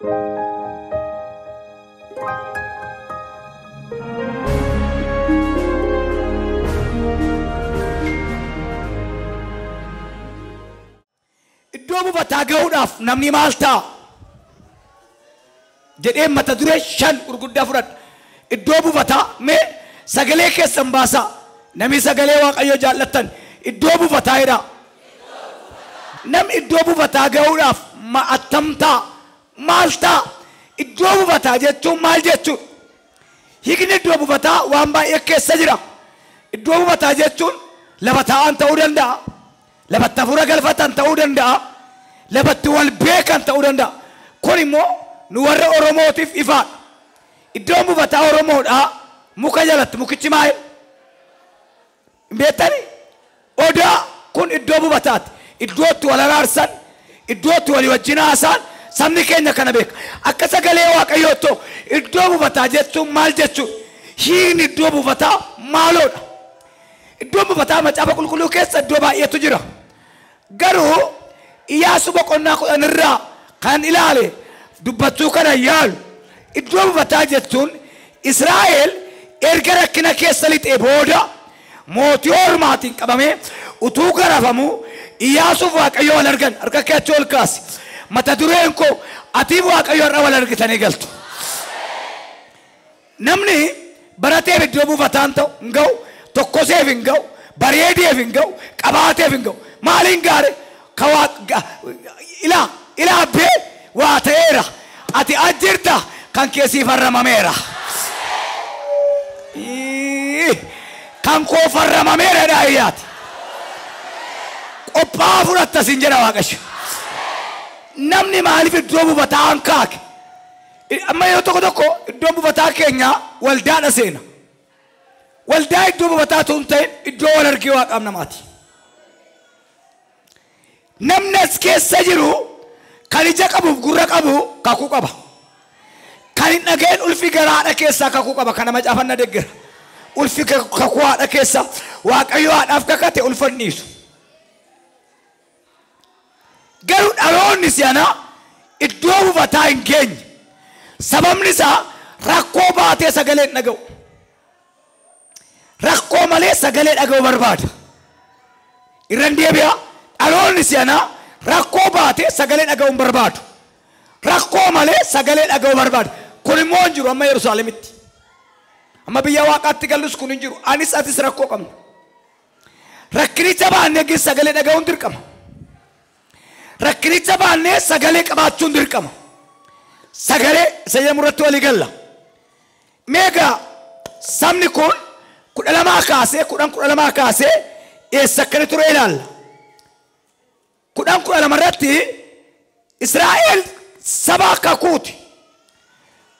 Iddoo buufataa gahuudhaaf namni maal ta'a? Jedhee mata duree 5 gurguddaa fudhadha. Iddoo buufataa mee sagalee keessan baasaa. Namni sagalee Waaqayyoo jaallattan iddoo buufataa jedha. Namni iddoo buufataa gahuudhaaf attam ta'a? Maal ta'a? Iddoo buufataa jechuun maal jechuudha? Hiikni iddoo buufataa waan baay'ee keessa jira. Iddoo buufataa jechuun lafa taa'an ta'uu danda'a. Lafatti hafuura galfatan ta'uu danda'a. Lafatti wal beekan ta'uu danda'a. Kun immoo nu warra Oromootiif ifaadha. Iddoon buufataa Oromoodhaa muka jalatti mukichi maal? Hin beektanii? Odaa kun iddoo buufataati. Iddoo itti wal araarsan, iddoo itti walii wajjin haasa'an sabni keenya kana beeka. Akka sagalee Waaqayyoottoo iddoo buufataa jechuun maal jechuudha? Hiikni iddoo buufataa maaloodha? Iddoon buufataa macaafa qulqulluu keessa iddoo baay'eetu jira. Garuu Iyyaasuu boqonnaa 10 irraa kan ilaale dubbachuu kana yaalu. Iddoo buufataa jechuun Israa'el erga rakkina keessa lixee booda mootii ormaatiin qabamee utuu garafamuu Iyyaasuuf Waaqayyo wal argan. Harka kee achi ol kaasi. Mata dureen koo atiif Waaqayyo har'a wal argitanii galtu. Namni barateef iddoo buufataan ta'u hin ga'u, tokkoseef hin ga'u, bareedeef hin ga'u, qabaateef hin ga'u. Maaliin gaare? Ilaa ilaa abbee waa ta'eera. Ati ajjirta kan kee farramameera. Kan koo farramameera dhaayyaati. Qophaa fudhatta siin jedha Waaqayyo. Namni maaliif iddoo buufataa hankaake? Amma yeroo tokko tokko iddoo buufataa keenya waldaadha seena. Waldaa iddoo buufataa tun ta'in iddoo wal argee waaqaaf namaati. Namni as keessa jiru kan ija qabuuf gurra qabu kakuu qaba. Kan hin dhaga'in ulfi gara haadha keessaa kakuu qaba. Kana macaafanna deeggara. Ulfi kakuu haadha keessaa Waaqayyo haadhaaf kakate ulfanniisu. Garuu dhaloonni si'anaa iddoo buufataa hin geenye. Sababni isaa rakkoo baatee sagalee hin dhaga'u. Rakkoo malee sagalee dhaga'u barbaada. Irra deebi'a. Dhaloonni si'anaa rakkoo baatee sagalee dhaga'u hin barbaadu. Rakkoo malee sagalee dhaga'u barbaada. Kun immoo hin jiru amma Yerusaalemitti. Amma biyya Waaqaatti gallus kun hin jiru. Anis atis rakkoo qabna. Rakkinicha baannee gis sagalee dhaga'uun dirqama. Rakkinicha baannee sagalee qabaachuun dirqama. Sagalee isa jedhamu irratti walii galla. Meegaa sabni kun 12 kaasee 10 12 kaasee eessa akkana ture ilaalla. 10 12 irratti Israa'el saba kakuuti.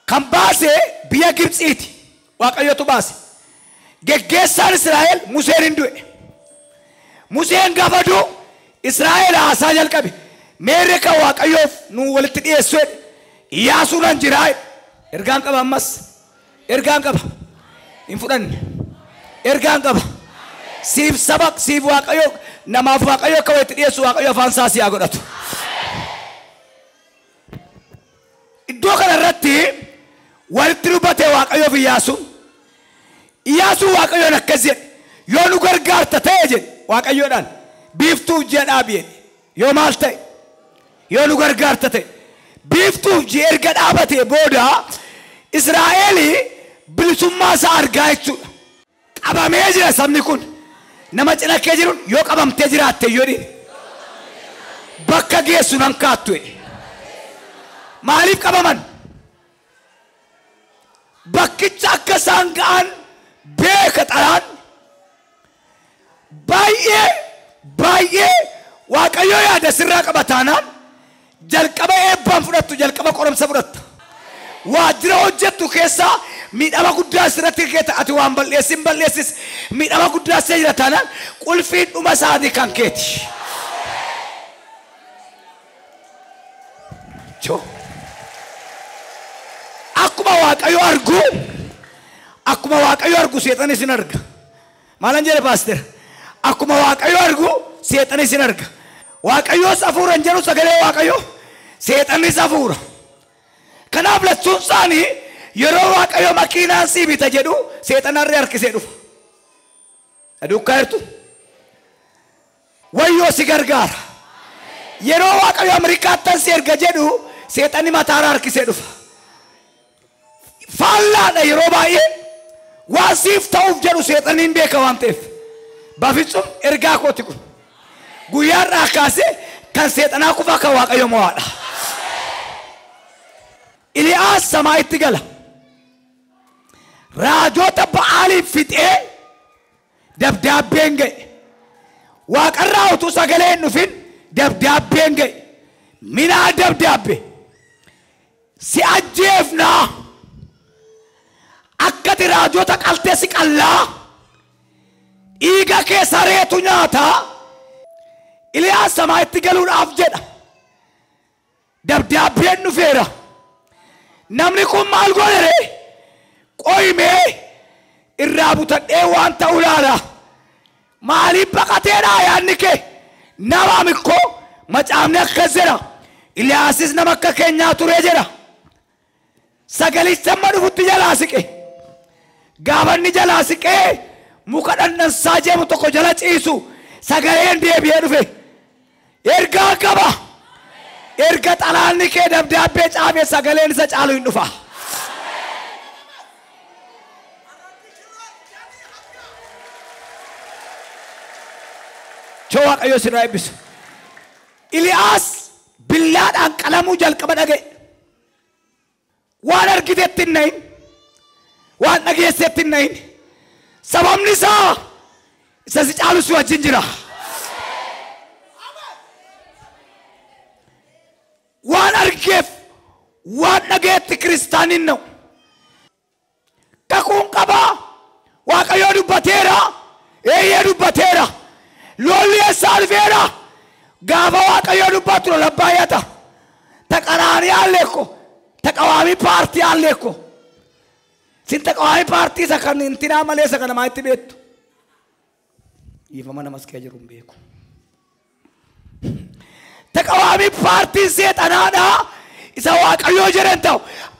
Kan baase biyya Gibxiiti. Waaqayyotu baase. Geggeessaan Israa'el Museen hin du'e. Museen gaafa du'u Israa'el haasaa jalqabe. Meerre kan Waaqayyoof nu walitti dhiyeessu jedhe. Iyyaasuun an jiraa jedhe. Ergaan qaba ammas. Ergaan qaba. Hin fudhanne. Ergaan qaba. Siif saba siif Waaqayyo namaaf Waaqayyo akka walitti dhiyeessu Waaqayyo afaan isaa si haa godhatu. Iddoo kana irratti walitti dubbate Waaqayyoof Iyyaasuun. Iyyaasuun Waaqayyoon akkas jedhe. Yoo nu gargaarta ta'e jedhe Waaqayyoodhaan biiftuuf ji'a dhaabi jedhe. Yoo maal ta'e? Yoo nu gargaarta ta'e. Biiftuuf ji'a erga dhaabatee booda Israa'eel bilisummaa isaa argaa jechuudha. Qabamee jira sabni kun. Nama cina kee jiruun yoo qabamtee jiraatte yoo dhiire bakka geessu nan kaattu jedhe. Maaliif qabaman? Bakkicha akka isaan ga'an beeka xalaan. Baay'ee baay'ee Waaqayyo yaada sirraa qaba taanaan jalqaba eebbaan fudhattu, jalqaba qoromsa fudhatta. Waajjira hojjettu keessaa miidhama guddaa sirratti keeta ati waan balleessin balleessis miidhama guddaa see jira taanaan qulfiin dhuma isaatii kan keeti. Akkuma Waaqayyo argu, akkuma Waaqayyo argu seexanis hin arga. Maalan jedhe paaster? Akkuma Waaqayyo argu seexanis hin arga. Waaqayyoos hafuura hin jedhu sagalee Waaqayyo, seexannis hafuura. Kanaaf lachuun isaanii yeroo Waaqayyo makiinaan sii bita jedhu seexanarree harkisee dhufa. Aduukaa jirtu. Wayyoo si gargaara. Yeroo Waaqayyo Ameerikaattan si erga jedhu seexanni mataarra harkisee dhufa. Faallaadha yeroo baay'ee waan siif ta'uuf jedhu seexanni hin beeka waan ta'eef. Bafitsum ergaa kooti kun. Guyyaarraa kaasee kan seexanaa kufaa kan Waaqayyo mo'aadha. Iliyaas samaayitti gala. Raajota Ba'aaliif fixee dabdaabbeen ga'e. Waaqarraa utuu sagalee hin dhufin dabdaabbeen ga'e. Minaa dabdaabbe. Si ajjeefnaa. Akkati raajota qaltee si qallaa. Dhiiga kee sareetu nyaataa. Iliyaas samaayitti galuudhaaf jedha. Dabdaabbeen dhufeera. Namni kun maal godhe? Qoyimee irraa butadhee waan ta'u laala. Maaliif baqateedha yaadni kee? Nama mikkoo macaafni akkas jedha. Iliyaasis nama akka keenyaa ture jedha. Sagalicha amma dhufutti jalaa siqe. Gaafanni jalaa siqee muka dhandhansaa jedhamu tokko jala ciisu sagaleen deebi'ee dhufe. Ergaa qaba. Erga xalaanni kee dabdaabbee caafee sagaleen isa caalu hin dhufa. Choo Waaqayyo sirraa eebbisu. Iliyaas billaadhaan qalamuu jalqaba dhaga'e. Waan argitetti hin na'in. Waan dhageessetti hin na'in. Sababni isaa isa si caalu si wajjin jira. Waan argeef waan dhageetti kiristaaniin na'u. Kakuun qabaa. Waaqayyo dubbateera. Eeyyee dubbateera. Lolli eessaa dhufeera. Gaafa Waaqayyo dubbatu lola baay'ata. Taqaraanii alleekko. Taqawaamii paartii alleekko. Sin taqawaamii paartii isa kan intinaa malee isa kan namaa itti beektu. Dhiifama namas kee jiru hin beeku. Taqawaamii paartiin seexanaadha. Isa Waaqayyoo jedhan ta'u.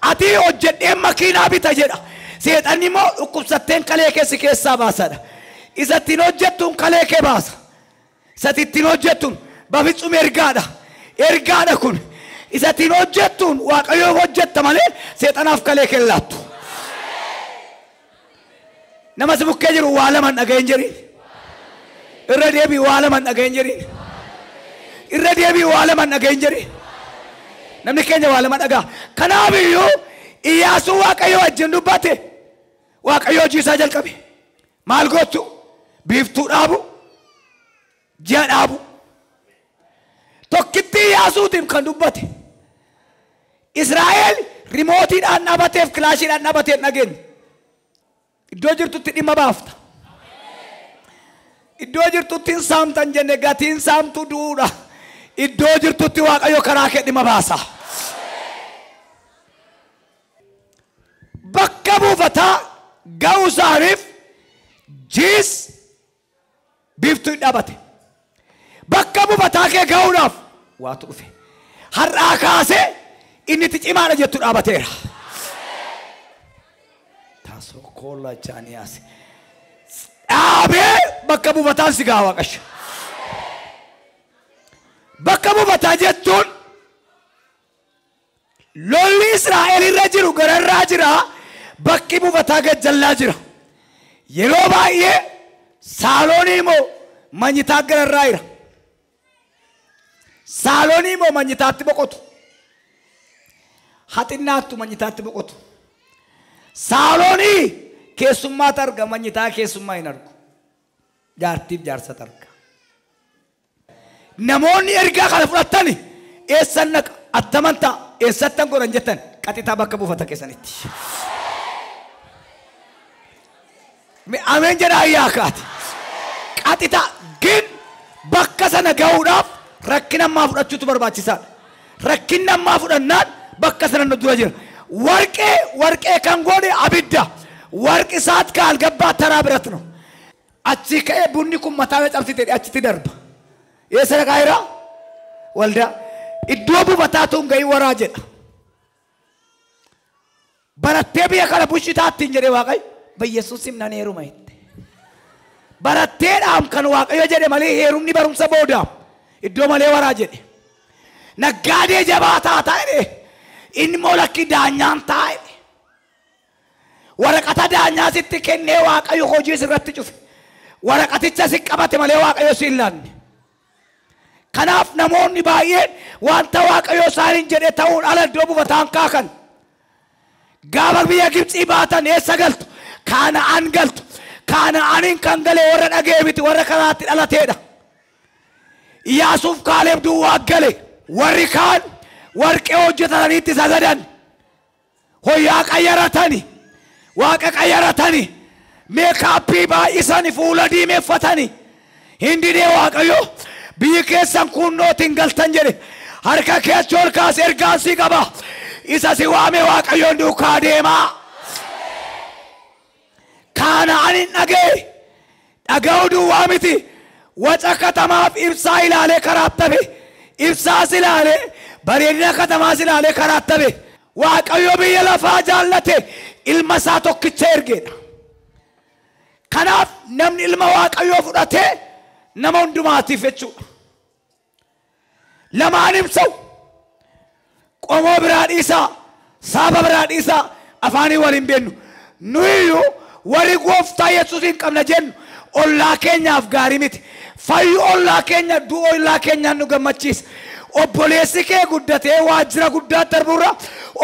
Ati hojjedhee makiinaa bita jedha. Seexanni immoo dhukkubsatteen kalee keessi keessaa baasadha. Isa ittiin hojjettuun kalee kee baasa. Isa ittiin hojjettuun bafitsum ergaadha. Ergaadha kun. Isa ittiin hojjettuun Waaqayyoo hojjetta malee seexanaaf kalee kee laattu. Nama si bukkee jiru waa lama hin dhaga'in jedhiin. Irra deebii waa lama hin dhaga'in jedhiin. Irra deebii waa lama hin dhaga'in jedhiin. Namni keenya waa lama dhagaa. Kanaaf iyyuu Iyyaasuu Waaqayyo wajjin dubbate. Waaqayyo hojii isaa jalqabe. Maal gootu? Biiftuu dhaabu. Ji'a dhaabu. Tokkitti Iyyaasuutiif kan dubbate. Israa'el rimootiidhaan dhaabateef kilaashiidhaan dhaabatee hin dhageenye. Iddoo jirtutti dhimma baafta. Iddoo jirtutti hin saamtan jenne gatiin saamtu du'uudha. Iddoo jirtutti Waaqayyo karaa kee dhimma baasa. Bakka buufataa ga'uu isaaniif jiis biiftuu hin dhaabate. Bakka buufataa kee ga'uudhaaf waatu dhufe. Har'aa kaasee inni itti cimaadha jettu dhaabateera. Taasoo chaaniyaas. Dhaabee bakka buufataan si ga'a Waaqayyo. Bakka buufataa jechuun lolli Israa'el irra jiru gararraa jira. Bakki buufataa gajjallaa jira. Yeroo baay'ee saaloonii immoo manyitaa gararraa jira. Saaloonii immoo manyitaatti boqotu. Haxinnaattu manyitaatti boqotu. Saaloonii keessummaatu arga manyitaa keessummaa hin argu. Jaartiif jaarsatu arga. Namoonni ergaa kana fudhatani eessan naqa attaman ta'a eessattan godhan jettan qaxitaa bakka buufata keessanitti. Ameen jedhaa ayyaa kaate. Qaxitaa gin bakka sana ga'uudhaaf rakkina ammaa fudhachuutu barbaachisaadha. Rakkinni ammaa fudhannaan bakka sana nu dura jira. Warqee warqee kan godhe abidda. Warqi isaat kaalgabbaa taraa biratti no. Achi ka'ee bunni kun mataa cabsite achitti darba. Eessa dhaqaa jira? Waldaa. Iddoo buufataatu hin gahin waraa jedha. Barattee biyya kana bulchitaattiin jedhe Waaqayyo. Bayyesuusim nan heeruma jette. Baratteedhaam kan Waaqayyo jedhe malee heerumni barumsa boodaam. Iddoo malee waraa jedhe. Naggaadee jabaa taataa jedhe. Inni immoo lakki daanyaan ta'a jedhe. Waraqata daanyaa sitti kennee Waaqayyo hojii sirratti cufe. Waraqaticha si qabate malee Waaqayyo si hin laanne. Kanaaf namoonni baay'een wanta Waaqayyo isaaniin jedhe ta'uun ala iddoo buufataan kaakan. Gaafa biyya Gibxii baatan eessa galtu? Kana'aan galtu. Kana'aaniin kan gale warra dhagee miti, warra karaatti dhalateedha. Iyyaasuuf Kaaleeb duwwaa gale. Warri kaan warqee hojjetataniitti sagadan. Hoyyaa qayyaratani. Waaqa qayyaratani. Meekaappii baay'isani fuula diimeeffatani. Hin didee Waaqayyo biyyi keessan kunnootiin galtan jedhe. Harka keetti ol kaase ergaan si qaba. Isa si waame Waaqayyoon duukaa deemaa. Kana'aanin dhagee dhaga'uu duwwaa miti. Waca katamaaf ibsaa ilaalee karaatti hafe. Ibsaas ilaalee bareedina katamaas ilaalee karaatti hafe. Waaqayyo biyya lafaa jaallate ilma isaa tokkicha ergeedha. Kanaaf namni ilma Waaqayyoo fudhatee nama hundumaatiif jechuudha. Lamaan ibsa'u. Qomoo biraa dhiisaa, saba biraa dhiisaa, afaanii waliin beennu. Nuyiyyuu warri gooftaa Yesuusiin qabna jennu ollaa keenyaaf gaarii miti. Fayyu ollaa keenya, du'u ollaa keenyaan nu gammachiisa. Obboleessi kee guddatee waajjira guddaa darburra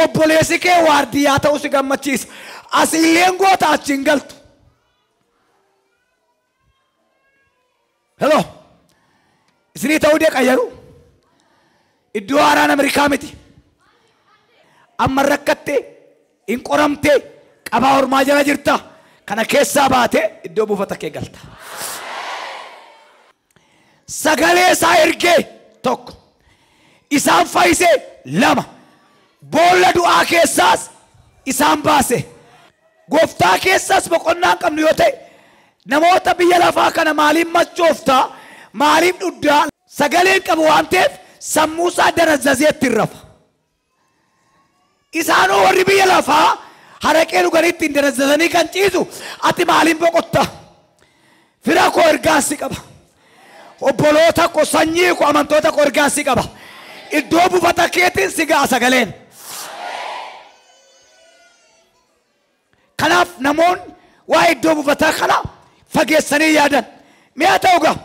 obboleessi kee waardiyyaa ta'uu si gammachiisa. Asiilleen goota achiin galtu. Hello. Isinii ta'uu dee qayyaru. Iddoo haaraan Ameerikaa miti. Amma rakkattee, hin qoramtee, qabaa ormaa jala jirta. Kana keessaa baatee iddoo buufata kee galta. Sagalee isaa ergee tokko. Isaan fayyisee lama. Boolla du'aa keessaas isaan baase. Gooftaa keessaas boqonnaa hin qabnu yoo ta'e namoota biyya lafaa kana maaliif machooftaa, maaliif dhuddaa sagalee hin qabu waan ta'eef sammuu isaa darazzazee ittiin rafa. Isaanoo warri biyya lafaa haraqee dhuganii ittiin darazzazanii kan ciisu ati maaliin boqotta? Fira koo ergaan si qaba. Obboloota koo, sanyii koo, amantoota koo ergaan si qaba. Iddoo buufata keetiin si ga'a sagaleen. Kanaaf namoonni waa'ee iddoo buufataa kana fageessanii yaadan. Mi'a ta'u gaa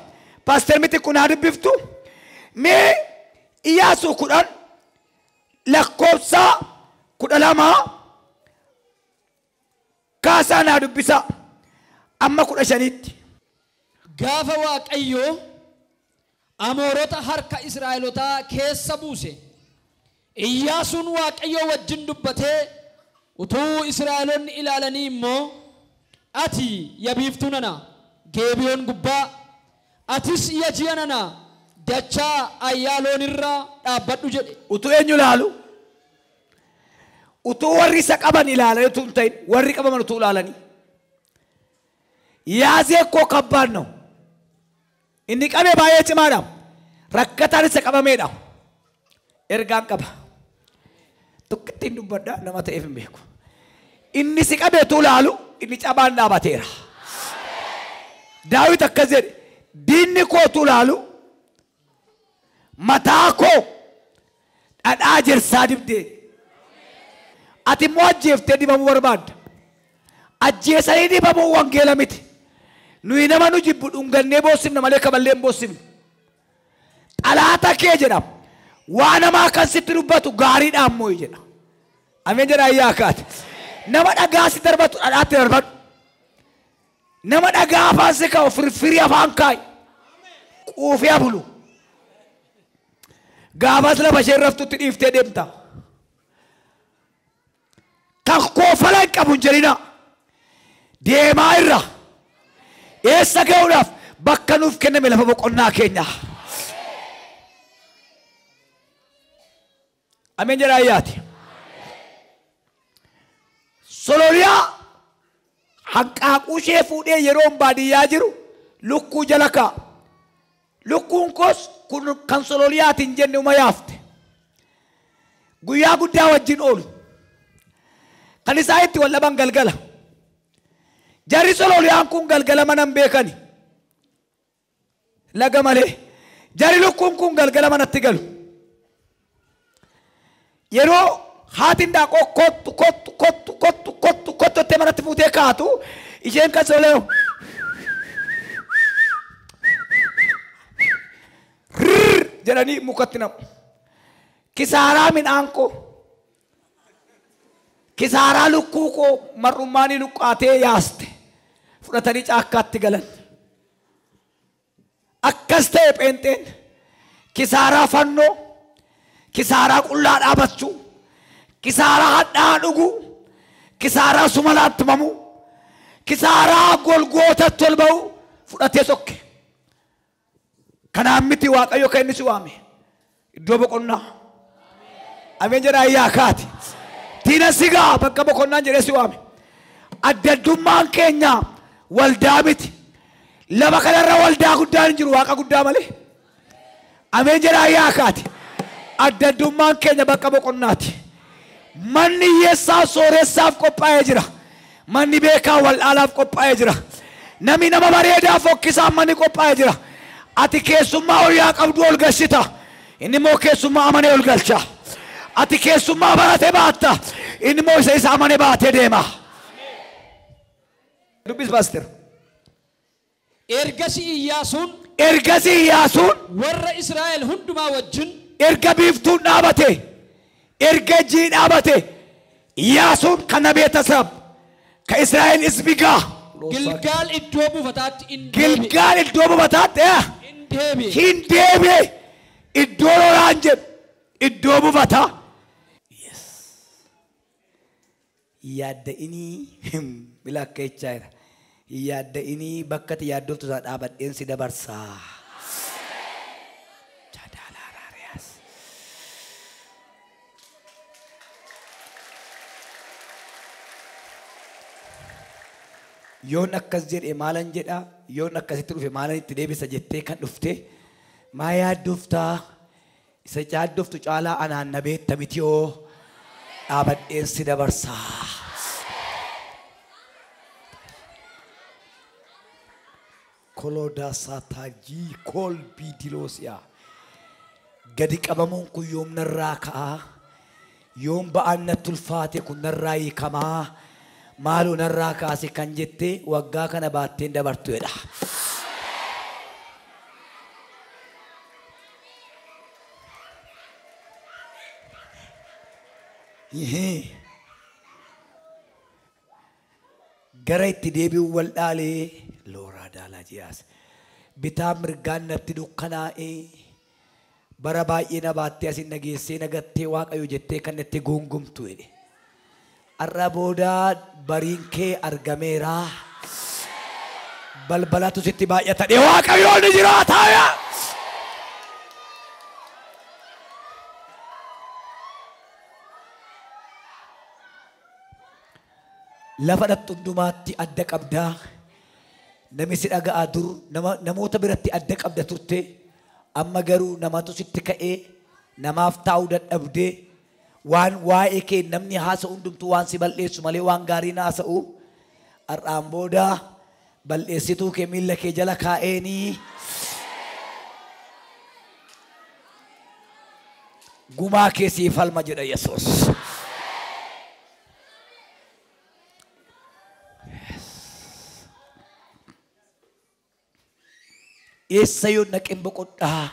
paaster miti kun haa dubbiftu. Mee Iyyaasuu 10 lakkoofsa 12 kaasaa naa dubbisa amma 15tti. Gaafa Waaqayyo Amoorota harka Israa'elotaa keessa buuse. Iyyaasuun Waaqayyo wajjin dubbatee utuu Israa'eloonni ilaalanii immoo ati ya biiftuu nana Geebiyoon gubbaa atis ya ji'a nana dachaa Ayyaaloon irra dhaabbadhu jedhe. Utuu eenyu ilaalu? Utuu warri isa qaban ilaalanii utuu hin ta'in warri qabaman utuu ilaalanii. Yaazee koo kabbaan na'u. Inni qabe baay'ee cimaadha. Rakkataan isa qabameedha. Ergaan qaba. Tokkittiin dubbadha nama ta'eef hin beeku. Inni si qabe utuu ilaalu inni cabaan dhaabateera. Daawit akkas jedhe diinni koo utuu ilaalu mataa koo dhadhaa jirsaa dibdee. Ati immoo ajjeeftee dibamuu barbaadda. Ajjeesanii dibamuu wangeela miti. Nuyi nama nu jibbu dhungannee boossifna malee kaballee hin boossifnu. Xalaata kee jedhama. Waa namaa kan sitti dubbatu gaariidhaan moo'i jedha. Ameen jedha ayyaa kaate. Nama dhagaa si darbatu dhadhaatti darbadhu. Nama dhagaa afaan si kaa'u firfirii afaan kaa'i. Quufee bulu. Gaafas lafa isheen raftutti dhiiftee deemta. Kan koofala hin qabu hin jedhina. Deemaa irra. Eessa ga'uudhaaf bakka nuuf kenname lafa boqonnaa keenya. Ameen jedha ayyaati. Sololiyaa hanqaaquu ishee fuudhee yeroo baadiyyaa jiru lukkuu jala kaa'a. Lukkuun koos kun kan sololiyaatiin jenne uma yaafte. Guyyaa guddaa wajjin oolu. Kan isaa itti wal dhaban galgala. Jarri sololiyaan kun galgala mana hin beekani. Laga malee. Jarri lukkuun kun galgala manatti galu. Yeroo haati indaaqoo kottu kottu kottu kottu kottu kottu jettee manatti fuutee kaatu isheen kan sololiyaan jedhanii mukatti namu. Kisaaraa midhaan koo, kisaaraa lukkuu koo mar'ummaanii luqqaatee yaaste fudhatanii caakkaatti galan. Akkas ta'e pheenxeen kisaaraa fannoo, kisaaraa qullaa dhaabachuu, kisaaraa hadhaa dhuguu, kisaaraa sumalaatti mamuu, kisaaraa golgootatti ol ba'uu fudhatee sokke. Kanaan miti Waaqayyo kan inni si waame iddoo boqonnaa. Ameen jedhaa iyyaa kaati. Diina sigaa bakka boqonnaan jedhee si waame. Adda addummaan keenya waldaa miti. Lafa kanarra waldaa guddaan hin jiru Waaqa guddaa malee. Ameen jedhaa iyyaa kaati. Adda addummaan keenya bakka boqonnaati. Manni hiyyeessaaf sooressaaf qophaa'ee jira. Manni beekaa wal'aalaaf qophaa'ee jira. Namni nama bareedaa fokkisaan manni qophaa'ee jira. Ati keessummaa wayyaa qabdu ol galchita. Inni immoo keessummaa amanee ol galcha. Ati keessummaa barate baatta. Inni immoo isa isa amanee baatee deema. Dubbis paaster. Ergasii Iyyaasuun Ergasii Iyyaasuun warra Israa'el hundumaa wajjin erga biiftuun dhaabate, erga ji'i dhaabate, Iyyaasuun kana beetasab ka Israa'el isbigaa Gilgaal iddoo buufataatti in deebi'e. Gilgaal iddoo buufataatti In deebi'e. hin deebi'e. Iddoo lolaan jedhu iddoo buufataa. Yaadda'inii bila akka jechaa jira. Yaadda'inii bakka ati yaaddoftu sana dhaabadheen si dabarsaa. Jadaalaaraariyaas. Yoon akkas jedhe maalan jedha, yoon akkasitti dhufe maalan itti deebisa jettee kan dhufte maa yaaddoftaa? Isa yaaddoftu caalaa anaan na beekta mitiyoo dhaabadheen si dabarsaa. Kolodaa saatajii kolbii diloosiyaa. Gadi qabamuun kun yoom narraa ka'aa? Yoom ba'aan natti ulfaate kun narraa hiikamaa? Maaloo narraa kaase kan jettee waggaa kana baatteen dabartu jedha. Gara itti deebi'u wal dhaalee looraa daalaa jiyaas. Bitaa mirgaan natti dukkanaa'ee bara baay'ee na baattee asin nageessee nagattee Waaqayyo jettee kan natti guungumtu jedhe. Har'a booda bariin kee argameera. Balbalatu sitti baay'ata dhee Waaqayyo ni jiraata. Lafa dhattu hundumaatti adda qabdaa. Namni si dhaga'aa dur namoota biratti adda qabda turte. Amma garuu namatu sitti ka'ee namaaf taa'uu dadhabdee waan waa'ee kee namni haasa'u hundumtuu waan si balleessu malee waan gaarii haasa'u. Har'aan booda balleessituu kee miilla kee jala kaa'eenii gumaa kee siif falma jedha Yesuus. Eessa yoo naqeen boqodhaa?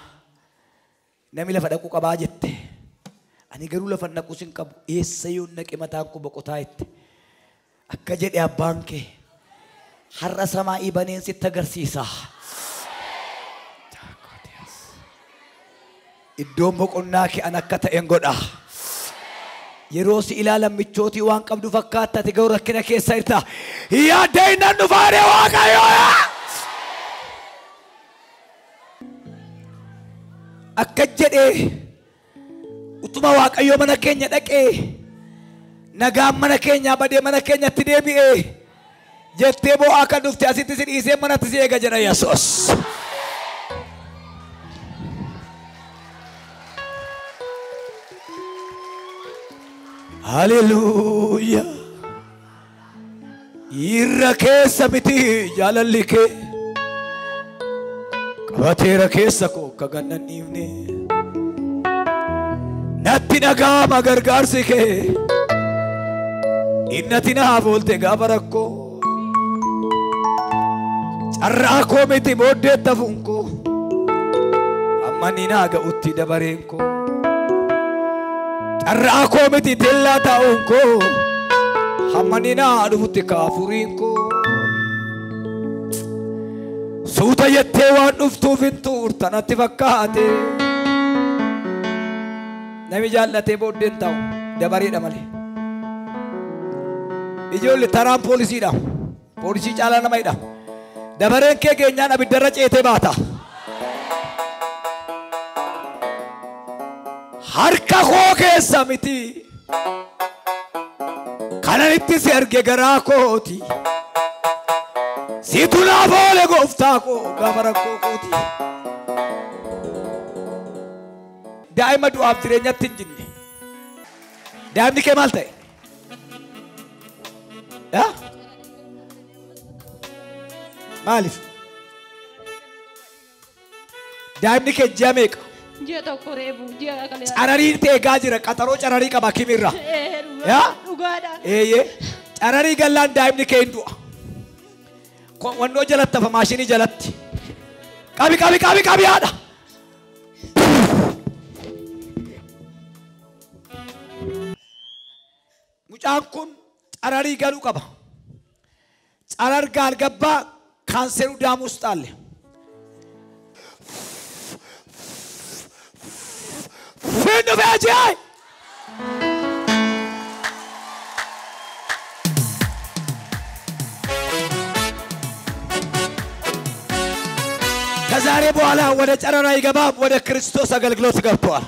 Namni lafa dhaquu qabaa jette. Ani garuu lafa naquus hin qabu. Eessa yoo naqe mataan koo boqotaa jette. Akka jedhe abbaan kee har'a samaa'ii baneen sitti agarsiisa. Iddoon boqonnaa kee an akka ta'een godha. Yeroo si ilaalan michootii waan qabdu fakkaata ati garuu rakkina keessa jirta. Yaaddee nan dhufaaree Waaqayyoo. Akka jedhee utuma Waaqayyoo mana keenya dhaqee nagaan mana keenyaa badee mana keenyatti deebi'ee jettee boo'aa kan dhufte asitti si dhiisee manatti si eega jedha Yesuus. Haleluuyaa. Irra keessa miti jaalalli kee qabateera keessa koo akka gannan dhiifne natti dhaga'ama gargaarsi kee innati naaf oolte gaafa rakkoo carraa koo miti booddeetti hafuun koo amma ni naa ga'utti dabareen koo carraa koo miti teellaa taa'uun koo hamma ni naa dhufutti kaafuriin koo suuta jettee waan dhuftuuf hin turta natti fakkaate nami jaallatee booddeen taa'u dabareedha malee ijoollee taraan poolisiidha poolisii caalaa nama hidha dabareen kee geenyaan abiddarra ceetee baata harka koo keessa miti kanan itti si arge garaa kooti situ naaf oole gooftaa koo gaafa rakkoo kooti daa'ima du'aaf jireenyatti hin jinne daa'imni kee maal ta'e maaliif daa'imni kee ji'a meeqa Ji'a tokko reebu ji'a kana Carariin teegaa jira qaxaroo cararii qaba kimirra yaa dhugaadha eeyyee cararii gallaan daa'imni kee hin du'a wannoo jalatti hafa maashinii jalatti qabi qabi qabi qabi haadha mucaan kun cararii galuu qaba carar gaal gabbaa kaanseru daamuus xaalle Findu vejiai. ከዛሬ በኋላ ወደ ጨረራ ይገባም ወደ ክርስቶስ አገልግሎት ገብቷል።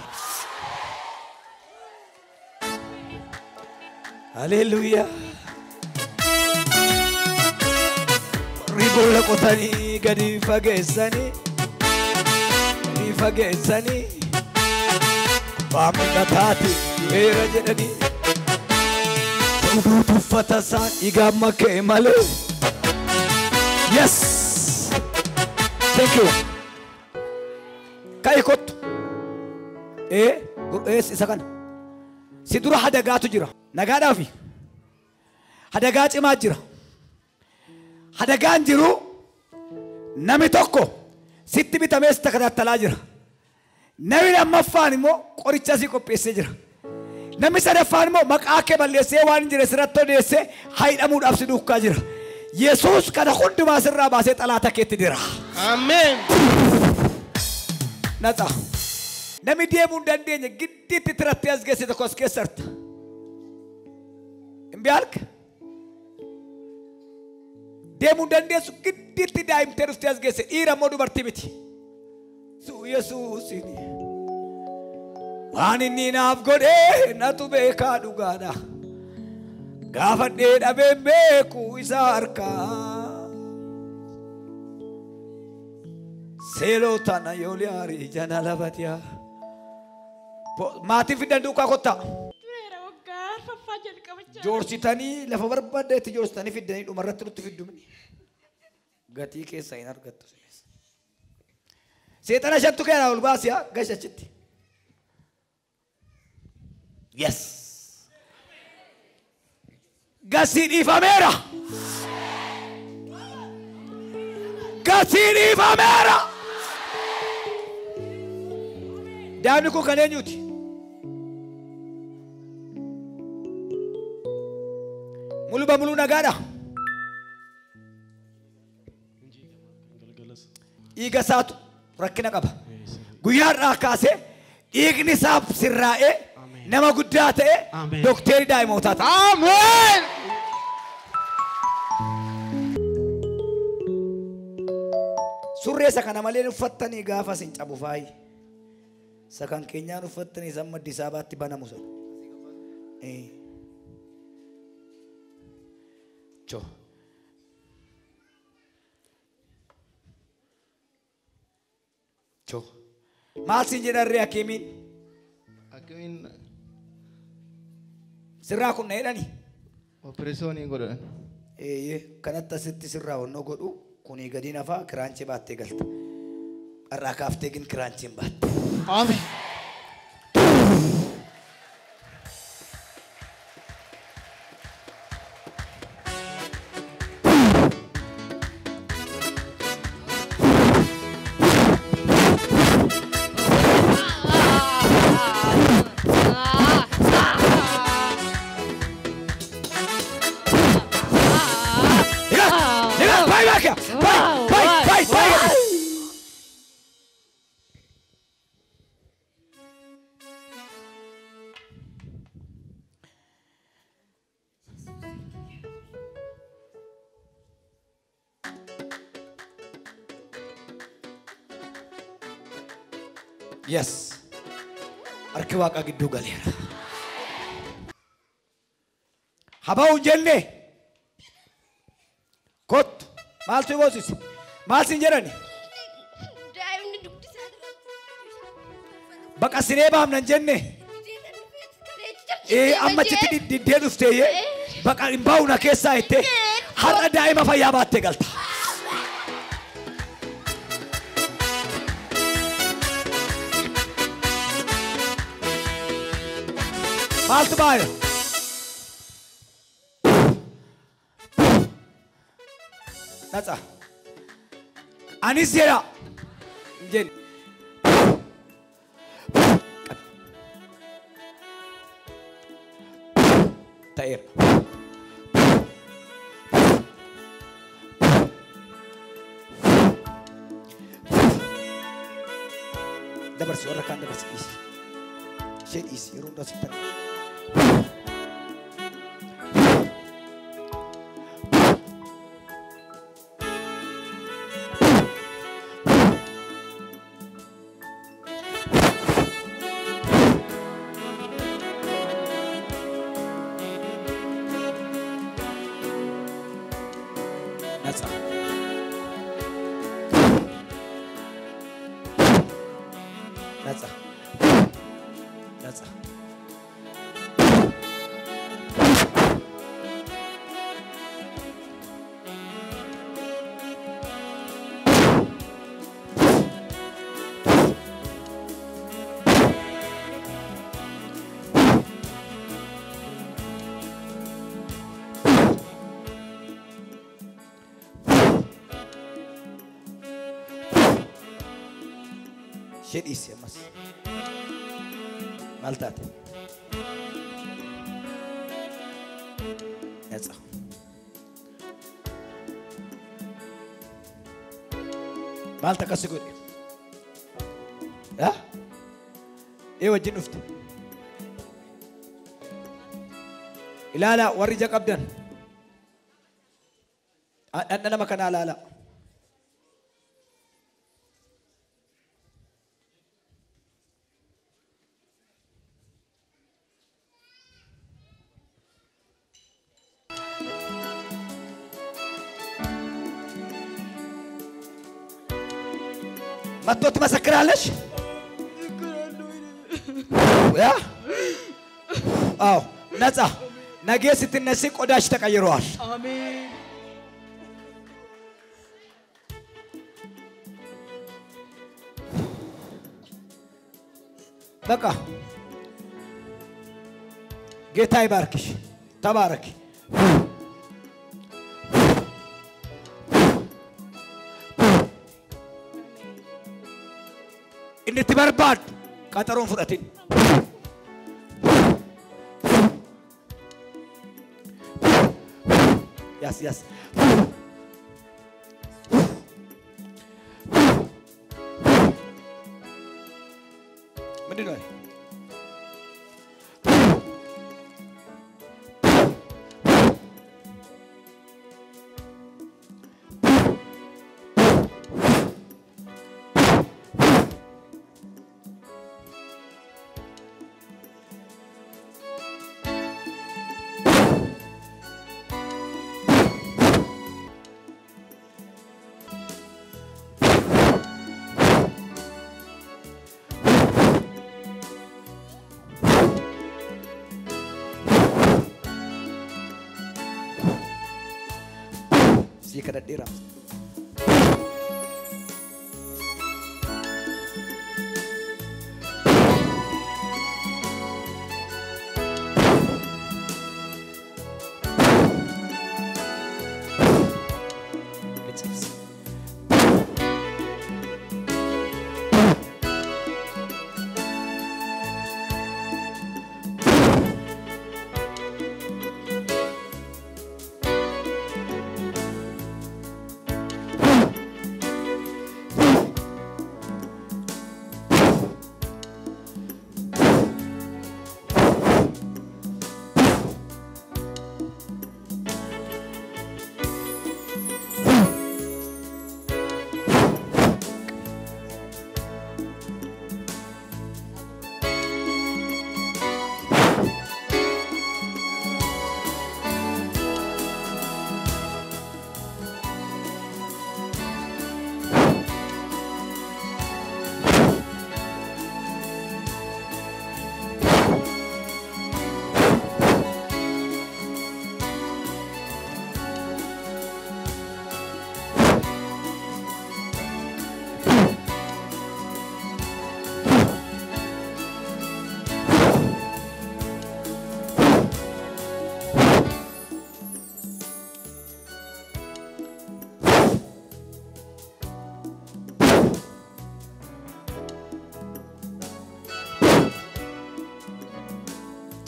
ሃሌሉያ ሪቦለ ቆተኒ ገዲ ፈገሰኒ ገዲ ፈገሰኒ Baamikataati du'eera jedhanii Ta'uu tuffata isaa dhiigaan ka'e malee. Yes! Thank you. Ka'i kottu. Isa kana. Si dura hadagaatu jira. Nagaadhaafi. Hadagaa cimaa jira. Hadagaan jiru namni tokko sitti bitamees takattalaa jira. Namni lammaffaan immoo qoricha si qopheessee jira. Namni sadaffaan immoo maqaa kee balleessee waan hin jirre sirratti odeessee haidhamuudhaaf si duukaa jira. Yesuus kana hundumaa sirraa baasee xalaata keetti dira. Ameen. Natsa. Namni deemuu hin dandeenye giddiitti tirattee as geesse tokko as keessarta. Hin beelka? Deemuu hin dandeessu giddiitti daa'imtee dhuftee as geesse dhiira immoo dubartii miti. Yesuusini waan inni naaf godhee natu beekaa dhugaadha. Gaafadhee dhabeen beeku isa harkaa. Seeloo tana yooliyaari jana labatiyaa. Maatiin fidan duukaa kottaa. Tureera waggaa arfaffaa jalqabachaa. Joorsitanii lafa barbaaddeetti joorsitanii fiddanii dhumarratti nutti fiddumni. Gatii keessa hin argattu. Seexana shantu keera ol baasiyaa gash achitti. Yes. Gasii dhiifameera. Gasii dhiifameera. Daa'imni kun kan eenyuti? Mulu bamulu nagaadha. Dhiiga isaatu rakkina qaba. Guyyaa irraa kaasee dhiigni isaa sirraa'ee nama guddaa ta'e dookterii daa'imootaa ta'a. Ameen. Surree isa kana malee uffattanii gaafa isin cabu faayi. Isa kan keenyaan uffattanii isa amma Addis Ababaatti banamu sana. Choo. Choo. Maal siin jedhan ree hakiimiin? Hakiimiin sirraa kun na jedhani? Opereesyoonii godhan. Kanatti asitti sirraa onnoo godhu kunii gadi nafaa kiraanchii baattee galta. Irraa kaaftee gin kiraanchiin baatte. Ameen. Yes. Harki Waaqaa gidduu galeera. Haba'u hin jenne. Kottu. Maaltu goosise? Maal siin jedhani? Daa'imni dugdi isaa Baqa siree baafna hin jenne. Amma achitti diddee dhufteeyye. Baqa hin bahu na keessaa jettee har'a daa'ima fayyaa baattee galta. Maaltu baay'ee? Natsa. Anis jedha. Hin jenne. Ta'eera. Dabarsi warra kaan dabarsi dhiisi. Ishee dhiisi yeroo hundaa sitti argama. ነጻ ነጻ ነጻ Ishee dhiisi ammas. Maal taate? ነጻ. Maaltu akkas godhe? Ee wajjin dhufte. Ilaalaa warri ija qabdan. Dhandha nama kanaa ilaalaa. መጥቶ ትመሰክራለሽ? ያ አዎ፣ ነፃ። ነገ ስትነሲ ቆዳሽ ተቀይረዋል። Ameen. በቃ ጌታ ይባርክሽ። ተባረክ። Inni itti barbaaddu qaxaroon fudhatin. Yas yas. ምንድን ነው? Sii kadhadheera.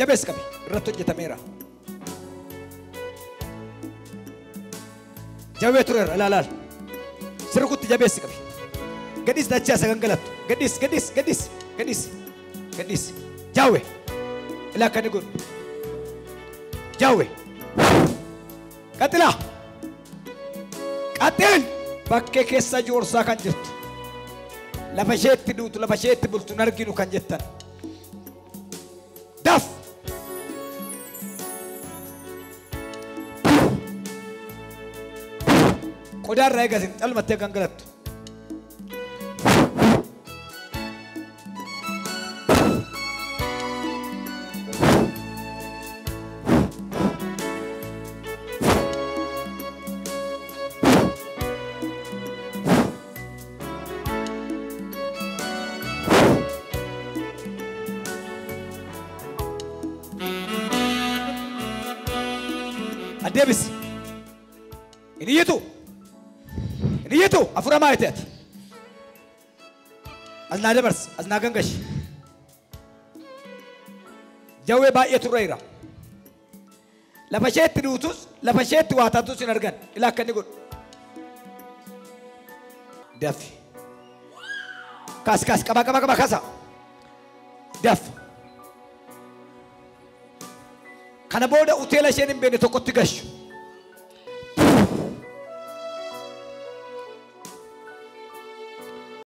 Jabees qabi irratti hojjetameera. Jawwee tureera ilaalaal. Sirkutti jabeessi qabi. Gadhiis dachaa isa gangalattu. Gadhiis gadhiis gadhiis gadhiis gadhiis. Jawwee ilaa akka inni godhu. Jawwee. Qaxilaa. Qaxil bakkee keessa joorsaa kan jirtu. Lafa isheetti duutu lafa isheetti bultu hin arginu kan jettan. Daf. Qodaa irraa eegasin calmattee gangalattu. Adeebisi. Inni iyyitu. Inni iyyitu afura maayiteet. As naa dabarsi as naa gangashi. Jawwee baay'ee turreera. Lafa isheetti duutus lafa isheetti waa taatus hin argan. Ilaa akka inni godhu. Dafi. Kaas kaas qabaa qabaa qabaa kaasa. Dafi. Kana booda uteela isheen hin beekne tokkotti gashu.